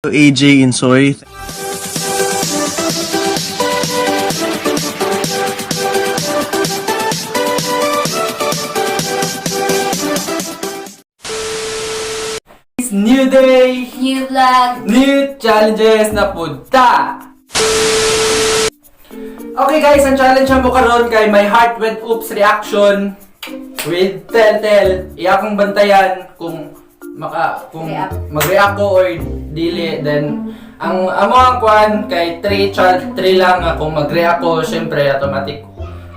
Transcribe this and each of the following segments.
AJ Insoy. It's new day, New vlog! New challenges na punta! Okay guys, ang challenge mo karon kay my heart went oops reaction with Teltel. Iya akong bantayan kung maka kung React. mag-react ko or dili. Then ang amo ang kwan kay 3 child 3 lang nga kung mag-react ko, syempre automatic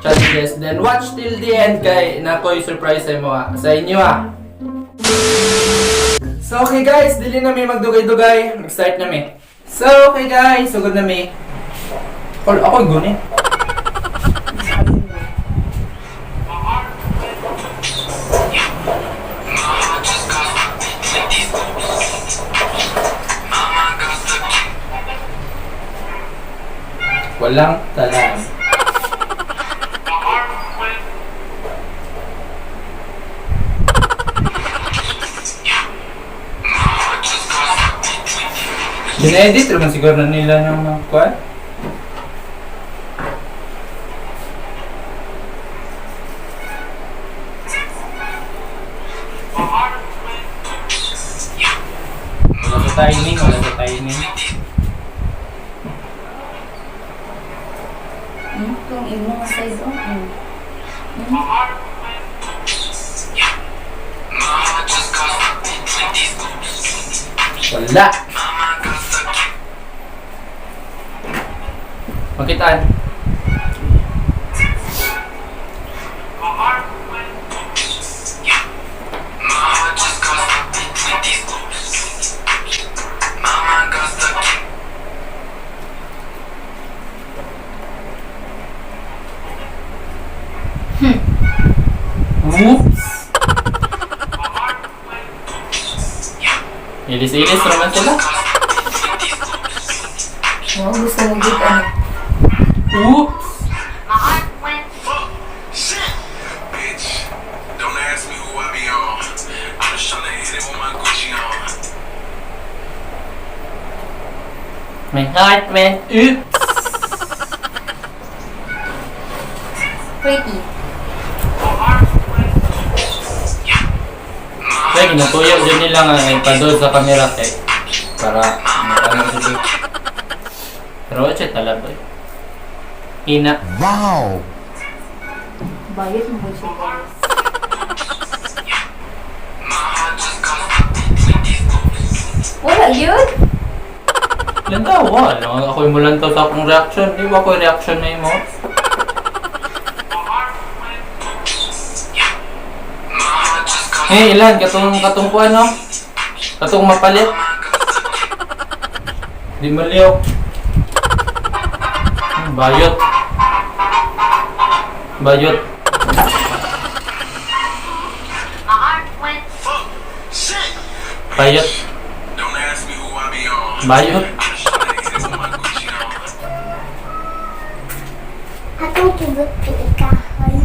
challenges. Then watch till the end kay nakoy surprise sa imo ah, sa inyo ah. So okay guys, dili na mi magdugay-dugay. Mag-start na mi. So okay guys, sugod na mi. Or ako guni. Walang talan. Dinedit naman siguro na nila ng mga kuwan. Wala sa timing, wala sa timing. Kung imo nga size oh. Wala. Makitaan. Whoops! Ilis-ilis naman sila. Wow, gusto mo gid ano. Oops! Bitch, don't ask me who I be on. I'm just tryna hit it with my Gucci on. My heart went oops! Pretty. Kaya ginutuyo dyan nila nga ipadol sa camera kay para makano sila. Pero siya talab eh. Hina. Wow! Bayot mo siya guys. Wala yun? Lantaw, wala. Ako yung mulantaw sa akong reaction. Di ba ako reaction na mo? Eh, ilan? Katong, katong kuan, no? Katong mapalit? Di maliw. Bayot. Bayot. Bayot. Don't ask me who I be on. Bayot. I'm just tryna hit it with my Gucci on. Atong kibot kahoy.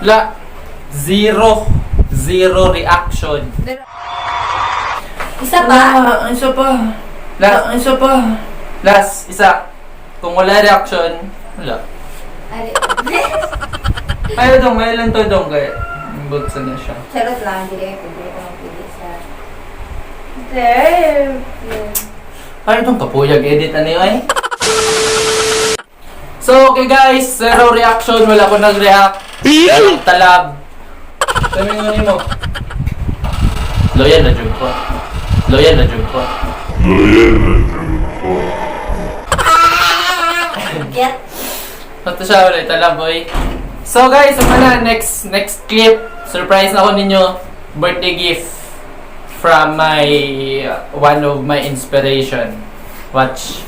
La. Zero. Zero reaction. Isa pa? Ah, isa pa. Last, isa pa. Last, isa. Kung wala reaction, wala. Ari. Ayaw dong, may lang to dong kaya butsan na siya. Charot lang, hindi kayo pwede ko mapili sa... There. Ayaw dong, kapuyag edit ano yun ay. So, okay guys, zero reaction, wala ko nag-react. Walang talab. Sabi nga mo. Loyal na jud ko. Loyal na jud ko. Get. Ito siya ulit, talab boy. So guys, ito na, next next clip. Surprise na ako ninyo. Birthday gift from my, one of my inspiration. Watch.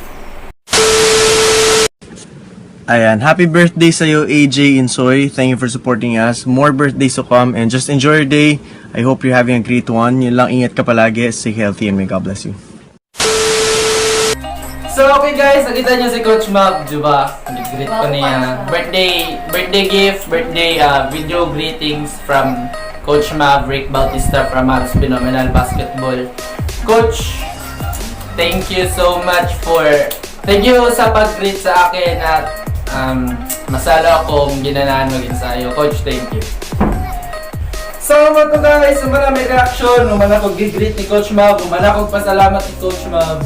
Ayan, happy birthday sa'yo, AJ Insoy. Thank you for supporting us. More birthdays to come and just enjoy your day. I hope you're having a great one. Yun lang, ingat ka palagi. Stay healthy and may God bless you. So okay guys, nakita niyo si Coach Mav, di ba? Nag-greet ko niya. Birthday gift, birthday video greetings from Coach Maverick Bautista from Mavs Phenomenal Basketball. Coach, thank you so much for thank you sa pag-greet sa akin at masala akong ginanahan mag-ensayo. Coach, thank you. So, mao to guys, humana may reaction, humana ko gi-greet ni Coach Mav, humana ko pasalamat ni Coach Mav.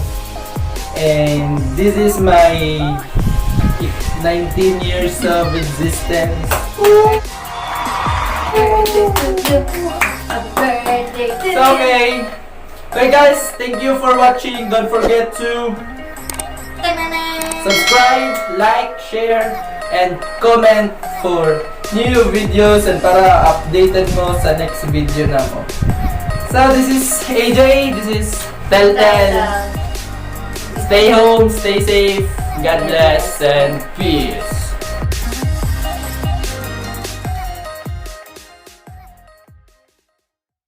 And this is my 19 years of existence. Birthday to you. Happy birthday to So, okay. Okay guys, thank you for watching. Don't forget to Ta-na-na! subscribe, like, share, and comment for new videos and para updated mo sa next video na mo. So, this is AJ. This is Teltel. Stay home, stay safe. God bless, and peace.